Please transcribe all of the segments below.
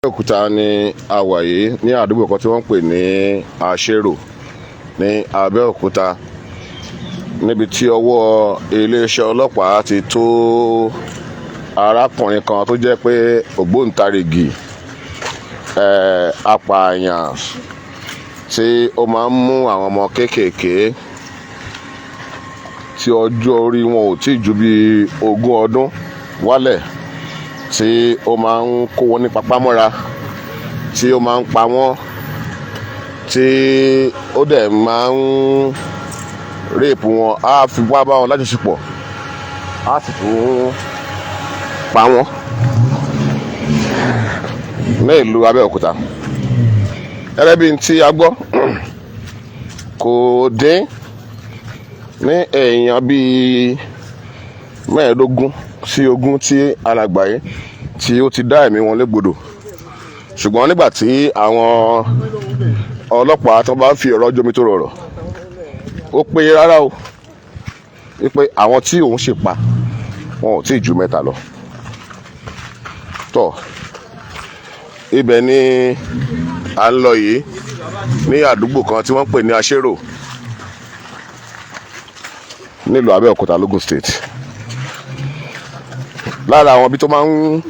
Abẹ́òkúta ni a wà yìí, ní àdúgbò kan tí wọ́n ń pè ní Àṣerò ní Abẹ́òkúta, níbi tí ọwọ́ iléeṣẹ́ ọlọ́pàá ti tó arákùnrin kan tó jẹ́ pé ògbóǹtarìgì apààyàn tí ó máa ń mú àwọn ọmọ kéékèèké tí ọjọ́ orí wọn ò tí ju bí 20 ọdún wálẹ̀, tí ó máa ń kó wọn ní papá mọ́ra, tí ó máa ń pa wọ́n, tí ó dẹ̀ máa ń rape wọn, á fipá bá wọn lájọṣepọ̀, á sì tún pa wọ́n ní ìlú Abẹ́òkúta. Gẹ́gẹ́ bí n tí a gbọ́, kò dín ní èèyàn bíi 15 sí 20 tí alàgbà yìí tí ó ti dá ẹ̀mí wọn légbodò. Ṣùgbọ́n nígbà tí àwọn ọlọ́pàá tó bá ń fi ọ̀rọ̀ jomi tó rọrọ̀, ó pé rárá o, wípé àwọn tí òun ṣe pa wọn ò tí ì ju mẹ́ta lọ. Tọ́ ibẹ̀ ni à ń lọ yìí, ní àdúgbò kan tí wọ́n ń pè ní Aṣérò nílùú Abẹ́òkúta, l'Ógùn State. Lára àwọn ibi tó máa ń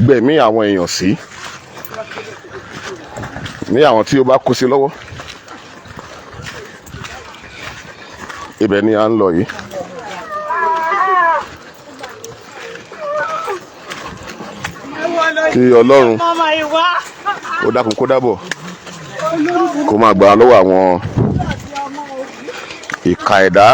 gbẹ̀mí àwọn èèyàn sí ní àwọn tí ó bá kú sí lọ́wọ́, ibẹ̀ ni à ń lọ yìí. Kí Ọlọ́run ó dákun, kó dábọ̀, kó máa gbà á lọ́wọ́ àwọn ìka ẹ̀dá.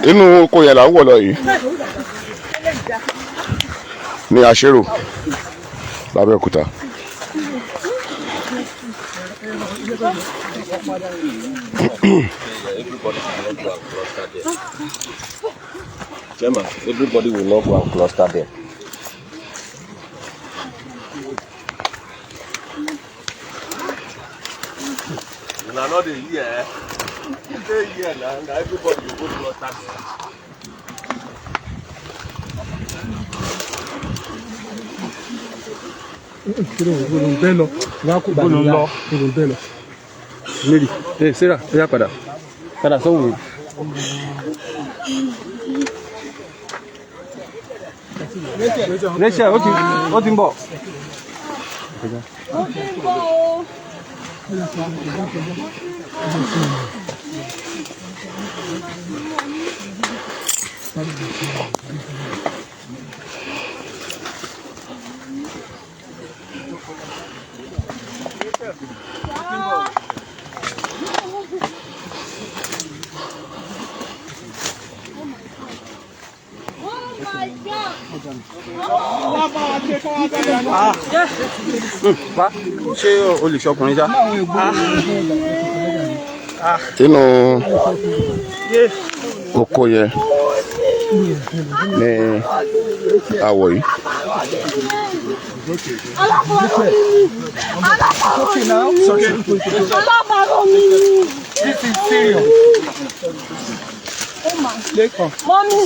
Inú oko yẹn là ń wọ̀ lọ yìí ní Aṣérò l'Abẹ́òkúta. Everybody will not go and cluster there. Chairman, everybody will not go and cluster there. Una no dey hear. You dey hear na, na everybody go cluster there. Bẹ́ẹ̀ lọ bó ló ń lọ bó ló ń bẹ́ẹ̀ lọ. Mary, ẹ Sarah, ẹ yá padà padà sọ́hùn mi. Rachel, ó ti ń bọ̀. Ó ti ń bọ̀ o. Oh my God. Wá, ṣé o lè ṣọkùnrin ṣá? Inú oko yẹn ní àwọ̀ yìí. Alábàárò mi ni. Alábàárò mi ni. This is serious. Mọ́mí,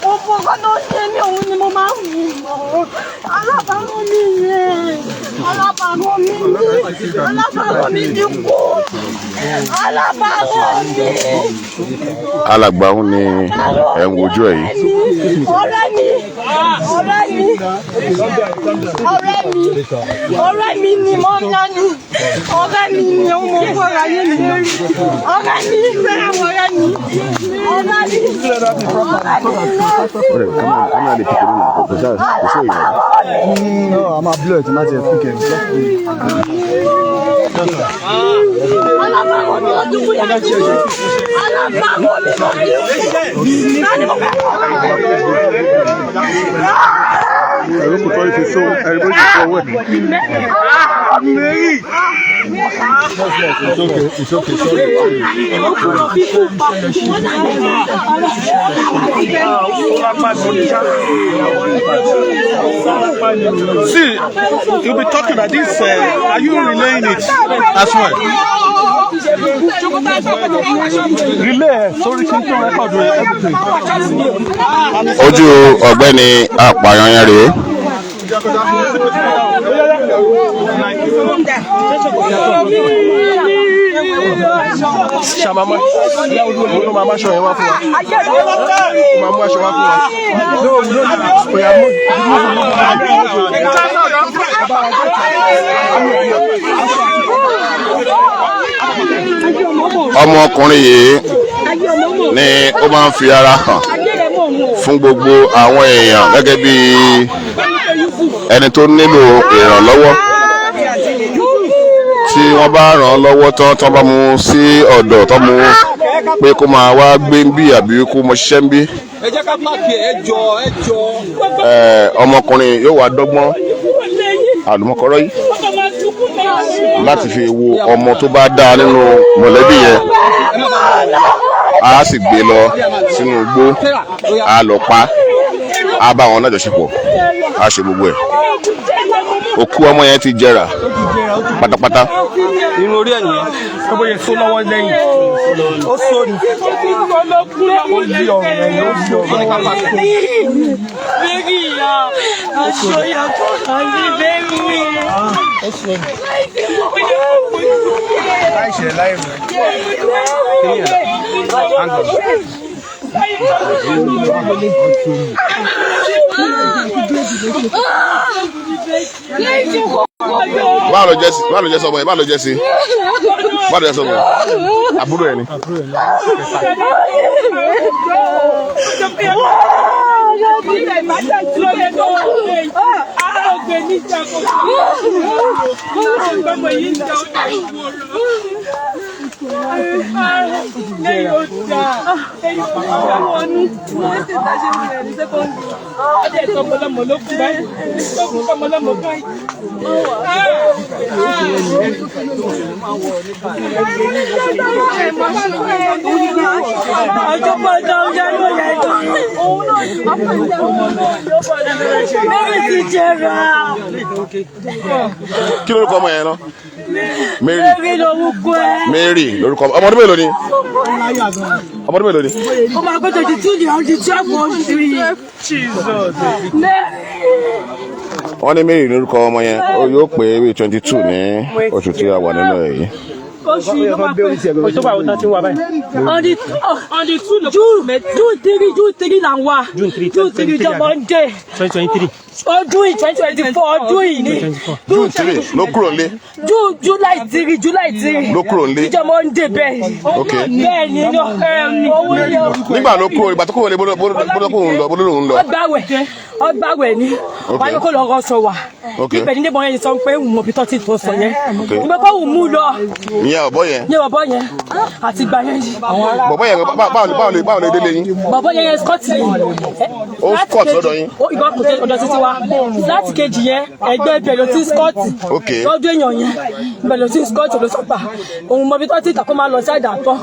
mo mọ ọkọ tó ń ṣe mí, òun ni mo máa ń wù ọ́. Alábàárò mi yẹn. Alábàárò mi ni. Alábàárò mi ti kú. Alábàárò mi. Alàgbà òun ni ẹ̀ ń wojú ẹ̀ yìí. Ọ̀rẹ́ mi. Ọ̀rẹ́ mi, ọ̀rẹ́ mi, ọ̀rẹ́ mi ni mo ń lánìí. Ọ̀rẹ́ mi ni òun mo kó ara yé mi lórí. Ọ̀rẹ́ mi fẹ́ràn ọ̀rẹ́ mi. Ọ̀rẹ́ mi. Ọ̀rẹ́, camera lè pick nínú kò sí kò sí èèyàn. No, I'm a blur to not pick it. Alábàárò mi ọdún kúlẹ̀ àdúgbò. Alábàárò mi mọ̀ ní. Nani mo fẹ́ kọ́ ọ̀rẹ́ mi. Ẹ̀rọ kò tọ́ ìfi so ẹ̀rọ bó ti sọ owó ẹ̀. It's okay, it's okay, sorry. See, you'll be talking about this. Are you relaying it as well? Relay, sorry, kí n tó record everything. Ojú ọ̀gbẹ́ni apààyàn yẹn rèé. Ṣàmàmà, ló máa máṣọ yẹn wá fún wa. Ó máa mú aṣọ wá fún wa. No, no, no. Oya mú. Ọmọkùnrin yìí ni ó máa ń fi ara hàn fún gbogbo àwọn èèyàn gẹ́gẹ́ bí ẹni tó nílò ìrànlọ́wọ́. Tí wọ́n bá ràn án lọ́wọ́ tán, tán bá mú sí ọ̀dọ̀, tán mú pé kó máa wá gbé ń bí àbí kó mọ ṣiṣẹ́ ń bí. Ẹ jẹ́ ká páàkì, ẹ jọ, ẹ jọ. Ọmọkùnrin yóò wá dọ́gbọ́n àlùmọ́kọ́rọ́ yìí láti fi wo ọmọ tó bá dáa nínú mọ̀lẹ́bí yẹn, a sì gbé lọ sínú igbó, a lọ pa, a bá wọn lájọṣepọ̀, a ṣe gbogbo ẹ̀. Òkú ọmọ yẹn ti jẹrà pátápátá. Irun orí ẹ̀ nìyẹn. Ó bóyá so lọ́wọ́ lẹ́yìn. Ó so ni. Ó yí ọrùn ẹ̀yìn, ó yí ọrùn ẹ̀yìn. Mary ya, aṣọ yàtọ̀ àti bẹ́ẹ̀rù. Láìṣẹ̀ láìrẹ̀. Báwo ló jẹ́ sí? Báwo ló jẹ́ sí ọmọ yẹn? Báwo ló jẹ́ sí? Báwo ló jẹ́ sí ọmọ yẹn? Àbúrò ẹ̀ ni. Mary ti jẹrà. Kí lórúkọ ọmọ yẹn náà? Mary. Mary lorúkọ ẹ. Mary lórúkọ ọmọ. Ọmọ ọdún mélòó ni? Ọmọ ọdún mélòó ni? Ó máa gbé 22 ní ọdún 12 oṣù yìí. Mary. Wọ́n ní Mary lórúkọ ọmọ yẹn, ó yóò pé bíi 22 ní oṣù tí a wà nínú ẹ̀ yìí. Oṣù yìí ló máa pé. Oṣù tó bá wo tán ti ń wá báyìí. On the two, June 3, June 3 là ń wá. June 3, June 3 jọ Monday. 2023. Ọdún yìí, 2024 ọdún yìí ni. June 3 ló kúrò nílé. June July 3, July 3. Ló kúrò nílé. Ìjọ Monday bẹ́ẹ̀. Ok. Bẹ́ẹ̀ ni owó ni o. Nígbà ló kúrò, ìgbà tó kúrò nílé, bó ló ń lọ, bó ló ń lọ. Ọgbàwẹ̀, ọgbàwẹ̀ ni. Ok. Wọ́n á ní kó lọ rọṣọ wà. Ok. Ibẹ̀ ní níbo yẹn sọ pé òun mọ̀ bí tọ́ ti tó sọ yẹn. Ok. Ìgbà kó òun mú lọ Ìyẹn ọ̀bọ yẹn. ní bọ̀bọ̀ yẹn àti ìgbà yẹn. Bọ̀bọ̀ yẹn, báwo lè délé yín? Bọ̀bọ̀ yẹn scott ni. Ó scott lọ́dọ̀ yín? Ó ìgbà kò tẹ ọ̀dọ̀ títí wa. Láti kejì yẹn, ẹgbẹ́ ibẹ̀ ló ti scott. Ok. Lọ́dún èèyàn yẹn, ibẹ̀ ló ti scott ló sọ́pà. Òun mọ̀ bí tọ́ ti tà kó máa lọ sí àdàtọ̀.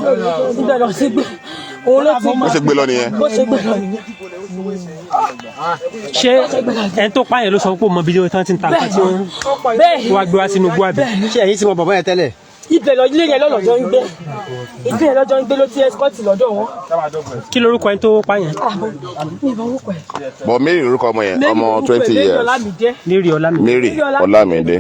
Ibẹ̀ lọ sí gbé. Òun ló ti. Bó ṣe gbé lọ nìyẹn. Bó ṣe gbé lọ nìyẹn. Ṣé ẹni tó pààyàn ló sọ pé ó mọ ibi tí wọ́n ti ń ta nǹkan tí wọ́n Bẹ́ẹ̀. wá gbé wá sínú igbó àbí? Ṣé ẹ̀yin ti mọ bàbá yẹn tẹ́lẹ̀? Ibẹ̀ lọ ilé yẹn lọ́lọ́jọ́ ń gbé. Ibẹ̀ lọ́jọ́ ń gbé ló ti escort lọ́dọ̀ wọn. Kí lorúkọ ẹni tó pààyàn? Mi ìbọn orúkọ ẹ̀. Bọ̀ Mary lórúkọ ọmọ yẹn, ọmọ 20 years. Mary Ọlámídé. Mary Ọlámídé. Mary Ọlámídé.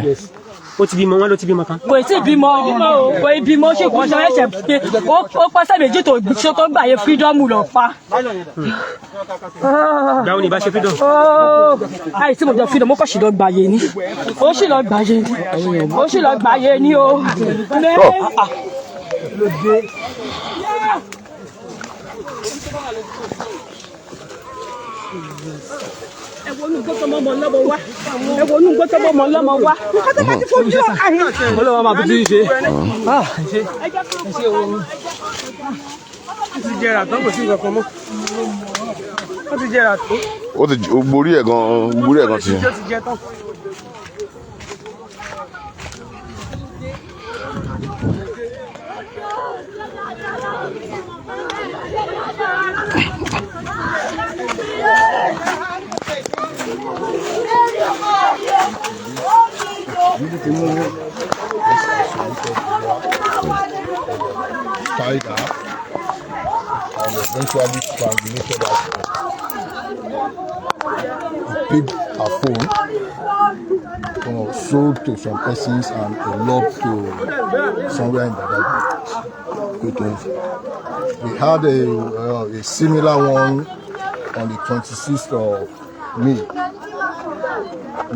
Ó ti bímọ, wọn ló ti bímọ kan. Kò tí ì bímọ o, kò ì bímọ. Ṣe kò ṣe ẹsẹ pé ó pọ́sẹ̀ 2 tó ṣe tó gbà yẹ freedom lọ pa. Ìgbà wo ni ìbá ṣe freedom? Àìsí mo jẹ freedom, ó kàn sì lọ gbà yé ni, ó sì lọ gbà yé ni, ó sì lọ gbà yé ni o. Tọ́. Ẹ wo inú gbọ́tọ̀ mọ́ ọmọ lọ́mọ wá, ẹ wo inú gbọ́tọ̀ mọ́ ọmọ lọ́mọ wá. Ọlọ́wọ́ máa fi tí ń ṣe. Ó ti jẹrà tán, kò sí nǹkan kan mọ́. Ó ti jẹrà tán. Ó ti gborí ẹ̀ gan, gborí ẹ̀ gan ti. Ó ti jẹ tán. Tied her and eventually strangulated her. He picked her phone, sold to some persons and eloped to somewhere in Badagry. We had a similar one on the 26th of May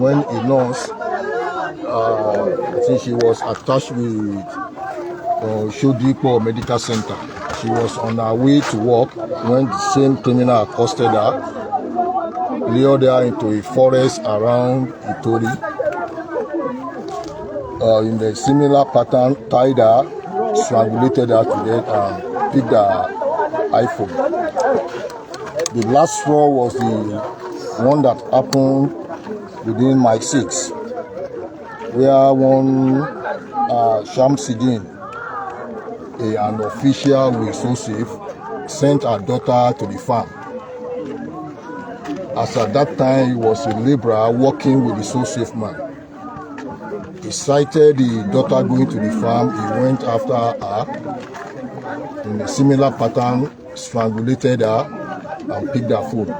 when a nurse, I think she was attached with Shodipo Medical Center. She was on her way to work when the same criminal accosted her, lured her into a forest around Itori. In the similar pattern, tied her, strangulated her to death, and picked her iPhone. The last straw was the one that happened within Mile 6, where one Shamsidin, an official with SoSafe, sent her daughter to the farm. As at that time, he was a laborer working with the SoSafe man. He sighted the daughter going to the farm. He went after her in a similar pattern, strangulated her and picked her phone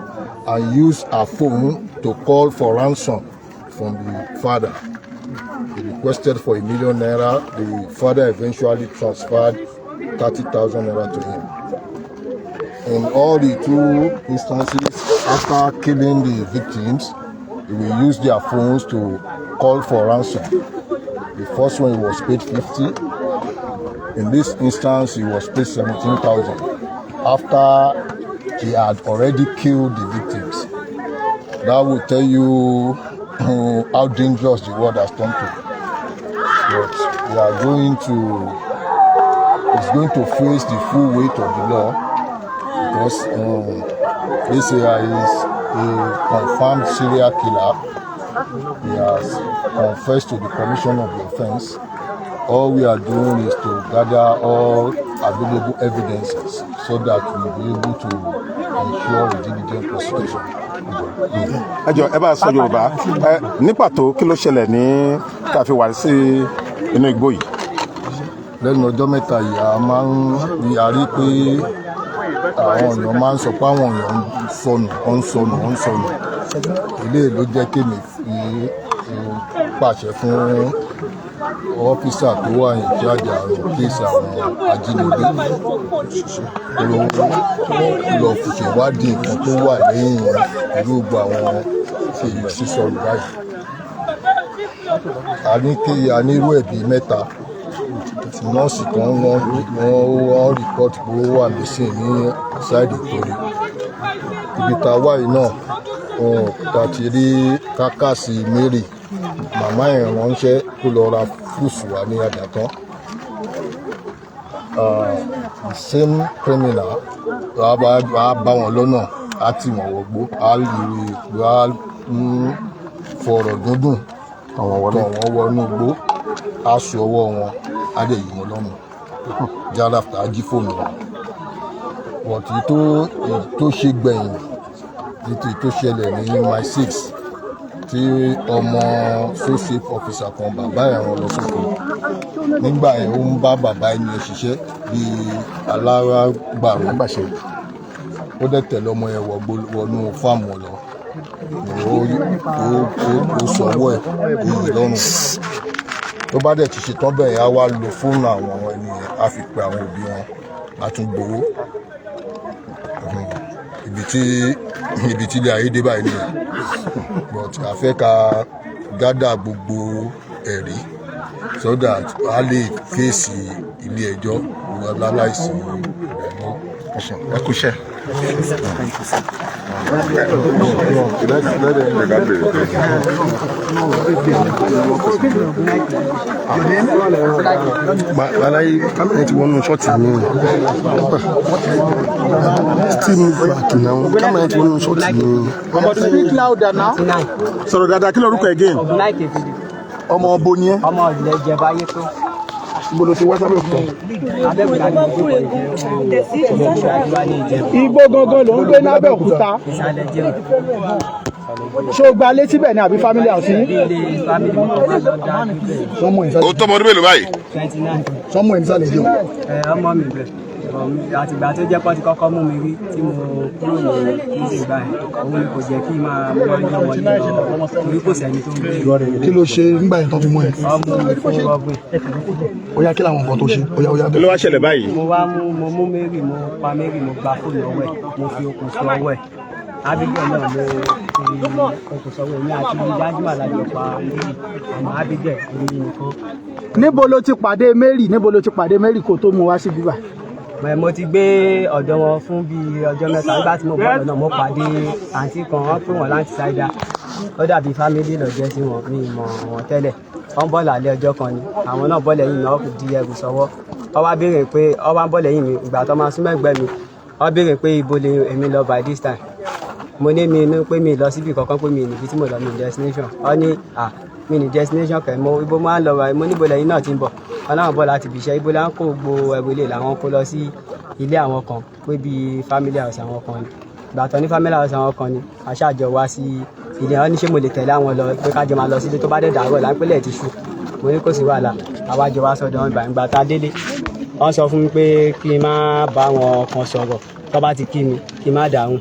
and used her phone to call for ransom from the father. He requested for ₦1 million. The father eventually transferred 30,000 naira to him. In all the two instances, after killing the victims, he will use their phones to call for ransom. The first one, he was paid 50. In this instance, he was paid 17,000 after he had already killed the victims. That will tell you how dangerous the world has turned to. But we are going to, is going to face the full weight of the law because this is a confirmed serial killer. He has confessed to the commission of the offense. All we are doing is to gather all available evidences so that we will be able to ensure a diligent prosecution. Ẹ jọ, ẹ bá sọ Yorùbá. Ẹ ní pàtó, kí ló ṣẹlẹ̀ ní tá a fi wà sí inú igbó yìí? Lẹ́nu ọjọ́ mẹ́ta yìí, a máa ń rí, a rí pé àwọn èèyàn máa ń sọ pé àwọn èèyàn ń sọnù, ó ń sọnù, ó ń sọnù. Eléyìí ló jẹ́ kémi fi pàṣẹ fún officer tó wà ní charge àwọn case àwọn ajínigbé kó lọ ṣèwádìí nǹkan tó wà lẹ́yìn irú gbogbo àwọn sísọnù báyìí. A ní kí a ní irú ẹ̀bí mẹ́ta. Nọ́ọ̀sì kan, wọ́n report pé ó wà missing ní side Ìtorí ibi tá a wà yìí náà. Ta ti rí carcass Mary, màmá ẹ̀ ránṣẹ́ kó lọ ra fruits wá ní Àdàtán. The same criminal á bá wọn lọ́nà, á tì wọ́n wọgbó, á lè á fọ̀rọ̀ dúndùn Tọ̀ wọ́n wọlé. Tọ̀ wọ́n wọnú igbó, á so ọwọ́ wọn, á dẹ̀ yí wọn lọ́rùn. Thereafter, á jí fóònù wọn. But èyí tó ṣe gbẹ̀yìn títí tó ṣẹlẹ̀ ní Mile 6, tí ọmọ SoSafe officer kan, bàbá ẹ̀ rán lọ sóko. Nígbà yẹn, ó ń bá bàbá ẹni yẹn ṣiṣẹ́ bíi alárágbàrò. Agbàṣe. Ó dẹ̀ tẹ̀lé ọmọ yẹn wọnú farm lọ. Ó sọ ọwọ́ ẹ̀, ó yí lọ́rùn. Tó bá dẹ̀ ti ṣetán bẹ́ẹ̀ yẹn, á wá lo fóònù àwọn ẹni yẹn, á fi pe àwọn òbí wọn, á tún gbowó. Ibi tí ilé ayé dé báyìí nìyẹn, but a fẹ́ ká gather gbogbo ẹ̀rí so that a lè fèsì ilé ẹjọ́ láláìsí ìdààmú. Ẹ kú iṣẹ́. Balaye kámẹ́rà ti wọnú shot mi, steam back náà, kámẹ́rà ti wọnú shot mi. Speak louder now. Sọ̀rọ̀ dáadáa, kí lorúkọ again? Ọ̀gùnláìkè Philip. Ọmọ ọbọ ni ẹ? Ọmọ ìlẹ̀ ìjẹba ayé tó. Ibo ló ti wá sábẹ́ òkúta? Abẹ́òkúta ni mo gbé bọ̀, Ìjẹ̀bú wá ní Ìjẹ̀bú. Igbó gangan ló ń gbé n'Abẹ́òkúta? Ìsàlẹ̀ Ìjẹ̀bú. Ṣé o gba létí bẹ̀ ni àbí family house yín? Bí ilé family mi kọ́ máa lọ dá dúpẹ́. Ó tọ́mọ ọdún mélòó báyìí? 29. Sọmọ ẹ̀ nísàlẹ̀ jẹun. Ẹ ọmọ mi bẹ̀ àtìgbà tó jẹ́ pọ́ ti kọ́kọ́ mú mi rí tí mo kúrò ní prison báyìí, òun ni kò jẹ́ kí n máa mo máa ń yọ wọlé lọ torí kò sẹ́ni tó ń gbé. Kí ló ṣe nígbà yẹn tó fi mú ẹ? Ọmọ mi fún rọ́bìn. Ó yá, kí làwọn nǹkan tó ṣe? Ó yá, ó yá. Kí ló wá ṣẹlẹ̀ báyìí? Mo wá mú, mo mú Mary, mo pa Mary, mo gba fóònù ọwọ́ ẹ̀, mo fi okùn sí ọwọ́ ẹ̀. Abigail náà, mo fi okùn sọ́wọ́ ẹ̀. Ní àti Danjuma lájọ pa Mary, àmọ́ Abigail, èmi nìkan. Níbo ló ti pàdé Mary? Níbo ló ti pàdé Mary kó tó mú wá sí bíbá? Mo ti gbé ọ̀dọ̀ wọn fún bíi ọjọ́ 3. Nígbà tí mo bọ̀ lọ́nà, mo pàdé àǹtí kan, wọ́n pè wọ́n láti ṣáídà, ó dàbí family ló jẹ́ sí wọn, mi ì mọ̀ wọ́n tẹ́lẹ̀. Wọ́n bọ̀ lálẹ́ ọjọ́ kan ni àwọn náà bọ̀ lẹ́yìn mi, wọ́n kò di ẹrù sọ́wọ́. Wọ́n wá béèrè pé, wọ́n wá ń bọ̀ lẹ́yìn mi, ìgbà tó máa súnmọ́ ẹ̀gbẹ́ mi, wọ́n béèrè pé ibo lè èmi lọ by this time. Mo ní mi inú pé mi lọ síbi kankan, pé mi níbi tí mo lọ, mi ní destination. Wọ́n ní à mi ní destination kẹ̀, mo ibo máa ń lọ wá. Mo níbo lẹ́yìn náà ti ń bọ̀? Wọ́n náà bọ̀ láti ibiṣẹ́. Ibo là ń kó gbogbo ẹrù ilé làwọn kó lọ sí ilé àwọn kan, pé bíi family house àwọn kan ni. Ìgbà tó ní family house àwọn kan ni, aṣáájọ wá sí ilé wọn ní ṣé mo lè tẹ̀lé àwọn lọ, pé kájọ máa lọ sílé tó bá dẹ̀ dàárọ̀ láńpẹ́lẹ̀ ti ṣú. Mo ní kò sí wàhálà, àwa jọ wá sọ́dọ̀ wọn. Ìgbà tá a délé, wọ́n sọ fún mi pé kí n má bá wọn kan sọ̀rọ̀, tó bá ti kí mi kí n má dáhùn.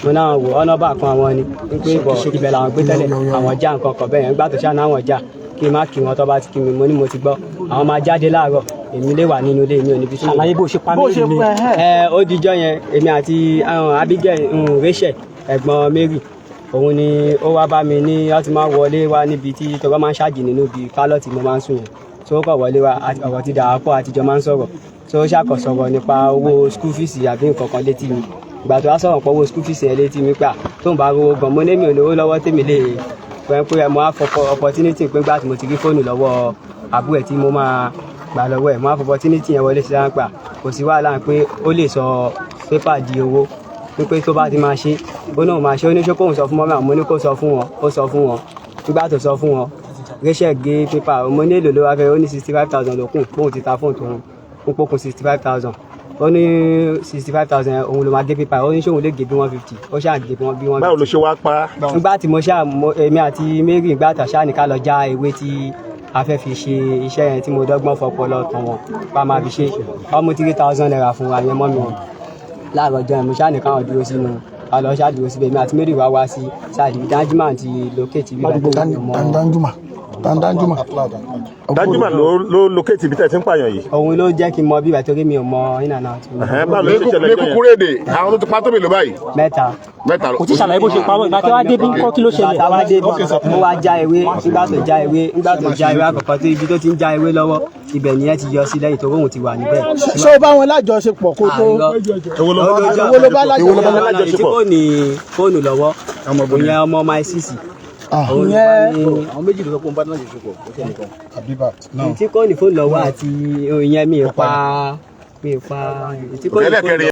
Mo náà wò ọ̀nà bá kan àwọn ni pé bọ̀ ibẹ̀ làwọn gbé tẹ́lẹ̀, àwọn já nǹkan kan bẹ́ẹ̀ yẹn. Nígbà tó ṣáà náà wọ́n já kí n má kí wọn tó bá ti kí mi, mo ní mo ti gbọ́, àwọn máa jáde láàárọ̀, èmi lè wà nínú ilé mi ò níbi tí mo. Àlàyé bó ṣe pa Bó Mary ṣe ni. pẹ́ ẹ̀. Ẹ ó dijọ́ yẹn, èmi àti Abigail, Rachel, ẹ̀gbọ́n Mary, òun ni ó wá bá mi ní ó ti máa wọlé wá níbi tí tọgbọ́n máa ń ṣáàjì nínú ibi pálọ̀ tí mo máa ń sùn yẹn tó kọ̀ wọlé wá. Ọ̀rọ̀ ti dà á pọ̀, àtijọ́ máa ń sọ̀rọ̀ tó ṣàkóso nípa owó school fees àbí nǹkan kan létí mi. Ìgbà tó wá sọ̀rọ̀ pọ̀ owó school fees yẹn létí mi pé à tóun bá rówó gan, mo ní mi ò lówó lọ́wọ́ tèmi lè pẹ́ pé mo á fọkọ opportunity pé gbà tí mo ti rí fóònù lọ́wọ́ àbúrò ẹ̀ tí mo máa gbà lọ́wọ́ ẹ̀, mo á fọ opportunity yẹn wọlé sí láńpà, kò sí wàhálà, pé ó lè sọ pépà di owó, wípé tó bá ti máa ṣe, ó náà máa ṣe. Ó ní ṣé kóun sọ fún mọ́mí àwọn? Mo ní kó sọ fún wọn. Ó sọ fún wọn. Nígbà tó sọ fún wọn, Rachel gé pépà. Mo ní èlò ló wá fẹ́? Ó ní 65,000 ló kùn, bóun ti ta fóònù tòun ń pókun 65,000. Ó ní 65,000 òun ló máa gé pépà. Ó ní ṣóun lè gé bí 150? Ó ṣáà gé bí 150. Báwo ló ṣe wá pa á? Nígbà tí mo ṣáà èmi àti Mary, ìgbà tá ṣáà ní ká lọ já ewé tí a fẹ́ fi ṣe iṣẹ́ yẹn, tí mo dọ́gbọ́n fọpọlọ tàn wọ́n pa máa fi ṣe, wọ́n mú ₦3,000 fún wa yẹn mọ́ mi wọn láàárọ̀ ọjọ́ yẹn. Mo ṣáà ní káwọn dúró sínú, a lọ ṣáà dúró síbẹ̀. Èmi àti Mary wá wá sí sáàdì Danjuma àti locate bí báyìí mọ́. Danjuma, Danjuma. Danjuma ló locate ibi tẹ́ ẹ ti ń pààyàn yìí. Òun ló jẹ́ kí n mọ bí báyìí torí mi ò mọ in and out. Ẹ̀hẹ́n, báwo ló ṣe ṣẹlẹ̀ Ní jọ yẹn? kúkúrú èdè, àwọn tó ti pa tó mélòó báyìí? Mẹ́ta. Mẹ́ta. Kò tí ṣàlàyé bó ṣe pa wọ́n. Ìgbà tí wàá débi ńkọ́, kí ló ṣẹlẹ̀? Ìgbà tá a wá débi, mo wá já ewé. Nígbà tó já ewé àkọ́kọ́, tó ibi tó ti ń já ewé lọ́wọ́, ibẹ̀ nìyẹn ti yọ sí lẹ́yìn tó róhùn ti wà níbẹ̀. Ṣé o bá wọn lájọṣepọ̀ kó tó? Èwo ló bá Èwo ló bá lájọṣepọ̀? Tí kò ní fóònù lọ́wọ́, ìyẹn ọmọ my six. Òun ló bá ní Àwọn méjì ló sọ pé òun bá lájọṣepọ̀, ó tẹ̀ nìkan. Abibat. tí kò ní fóònù lọ́wọ́ àti ìyẹn mi ò pa, mi ò pa tí kò ní fóònù. Ẹlẹ́kẹrin.